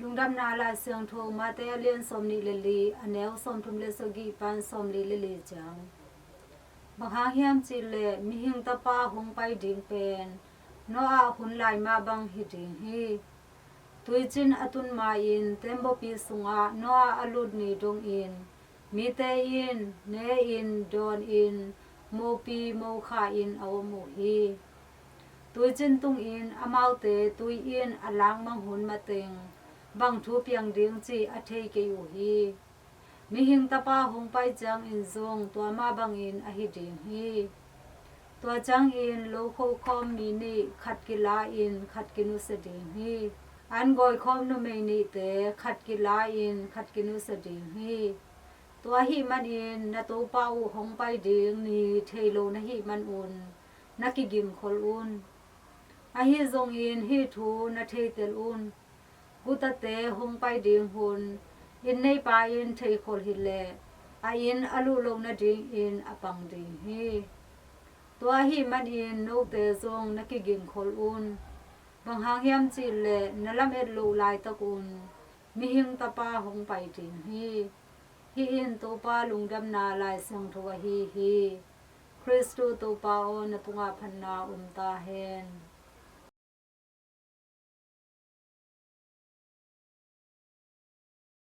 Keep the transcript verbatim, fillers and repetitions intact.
Lungdamna Lai Siangtho Mate a lian sawmnih le li, a neu sawmthum le sagih pan sawmli le li ciang. Bang hang hiam cih leh mihing tapa hong pai ding pen Noah hun lai mah bang hi ding hi. Tuicin a tun ma-in tembaw pi sungah Noah a lut ni dongin mite in ne-in dawn-in mopi mokha-in a om uh hi. Tuicin tungin amaute tui in a langmang hun mateng bang thu piang ding cih a thei kei uh hi. Mihing tapa hong pai ciangin zong tua mah bangin ahi ding hi. Tua ciangin lo khokhawm mi nih khat kila-in khat kinusia ding hi. An gawikhawm numei nihte khat kila-in khat kinusia ding hi. Tua ahih manin na Topa uh hong pai ding ni thei lo na hih manun na kigingkhol un. Ahi zongin hih thu na theitel un. Gutate hong pai ding hun inn neipa in theikhol hileh a inn a luh loh nadingin a pang ding hi. Tua ahih manin note zong na kigingkhol un. Bang hang hiam cih leh na lamet loh laitakun mihing tapa hong pai ding hi. Hih in Topa lungdamna Lai Siangtho ahi hi. Khristu Topa aw, na tungah phatna om ta hen.